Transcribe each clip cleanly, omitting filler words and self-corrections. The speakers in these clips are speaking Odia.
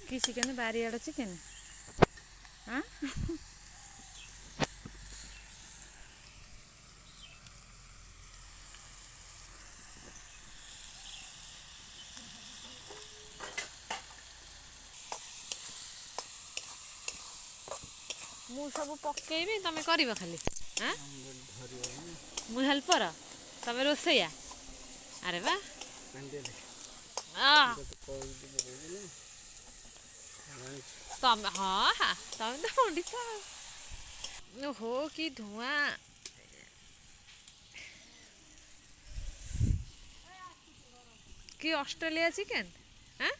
କି ଚିକେନ? ବାରିଆଡ଼ ଚିକେନ। ଆଁ, ମୁଁ ସବୁ ପକେଇବି, ତମେ କରିବ ଖାଲି। ଆଁ, ମୁଁ ହେଲ୍ପର, ତମେ ରୋଷେଇଆ। ଆରେ ବା, ତମେ, ହଁ ହଁ, ତମେ ତ ପଣ୍ଡିତ। ଓହୋ, କି ଧୂଆଁ! କି ଅଷ୍ଟ୍ରେଲିଆ ଚିକେନ? ଆଁ,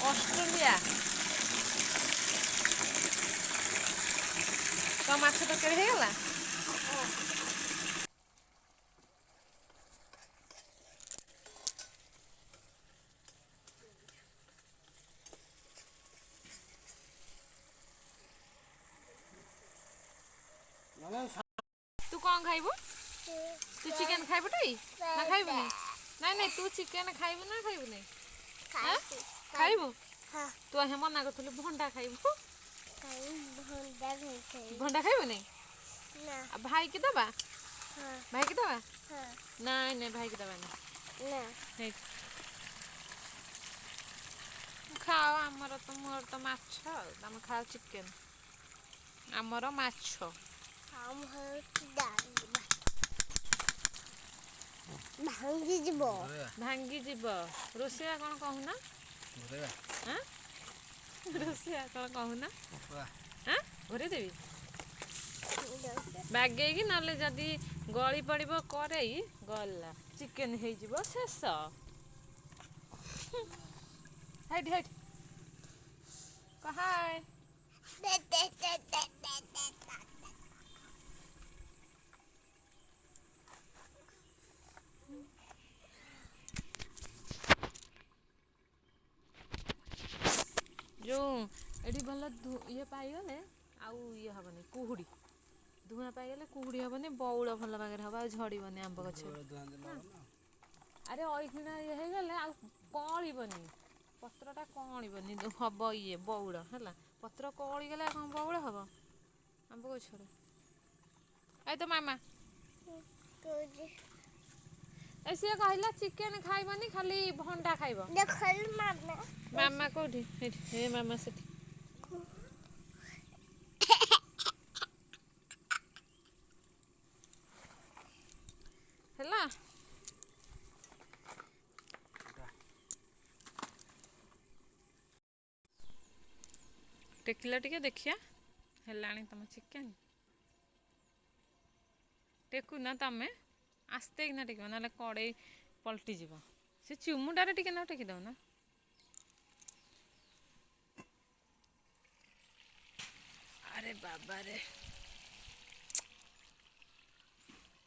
ଅଷ୍ଟ୍ରେଲିଆ। ତ ମାଛ ତରକାରୀ ହେଇଗଲା। ତୁ କ'ଣ ଖାଇବୁ? ତୁ ଚିକେନ ଖାଇବୁ ଟି ନା ଖାଇବୁନି? ନାଇଁ ନାଇଁ, ତୁ ଚିକେନ ଖାଇବୁ ନା ଖାଇବୁନି? ଖାଇବୁ? ତୁ ଆହେ ମନା କରୁଥିଲୁ ଭଣ୍ଡା ଖାଇବୁ। ଭଣ୍ଡା ଖାଇବୁନି? ଆଉ ଭାଇକି ଦବା? ଭାଇକି ଦବା? ନାଇଁ ନାଇଁ, ଭାଇକି ଦବାନି। ଖାଅ। ଆମର ତ, ମୋର ତ ମାଛ, ଆଉ ତମେ ଖାଅ ଚିକେନ। ଆମର ମାଛ। ଭାଙ୍ଗିଯିବ, ଭାଙ୍ଗିଯିବ। ରୋଷେଇଆ କ'ଣ କହୁନା? ରୋଷେଇଆ କ'ଣ କହୁନା? ଘରେ ଦେବି ବାଗେଇକି, ନହେଲେ ଯଦି ଗଳି ପଡ଼ିବ କରେଇ, ଗଲା, ଚିକେନ ହେଇଯିବ ଶେଷ। ହେଇଠି ହେଇଠି ହାଏ। ଯେଉଁ ଏଠି ଭଲ ଇଏ ପାଇଗଲେ ଆଉ ଇଏ ହେବନି, କୁହୁଡ଼ି ଧୂଆଁ ପାଇଗଲେ କୁହୁଡ଼ି ହେବନି, ବଉଳ ଭଲ ବାଗରେ ହେବ ଆଉ ଝଡ଼ିବନି ଆମ୍ବ ଗଛ। ଆରେ, ଅଇଖିଣା ଇଏ ହେଇଗଲେ ଆଉ କଅଁଳିବନି ପତ୍ରଟା, କଅଁଳିବନି, ହବ ଇଏ ବଉଳ ହେଲା। ପତ୍ର କଅଁଳିଗଲେ ଆଉ କ'ଣ ବଉଳ ହବ ଆମ୍ବ ଗଛରେ? ଏଇ ତ ମାମା ଏ, ସିଏ କହିଲା ଚିକେନ ଖାଇବନି, ଖାଲି ଭଣ୍ଡା ଖାଇବ। ମାମା କୋଉଠି? ହେ ମାମା ସେଠି। ହେଲା, ଟେକିଲ ଟିକେ ଦେଖିଆ, ହେଲାଣି ତମ ଚିକେନ? ଟେକୁନା ତମେ, ଆସ୍ତେ କିନା ଟେକିବ, ନହେଲେ କଡ଼େଇ ପଲଟିଯିବ। ସେ ଚିମୁଟାରେ ଟିକେ ନା ଟେକି ଦଉନା। ଆରେ ବାବାରେ!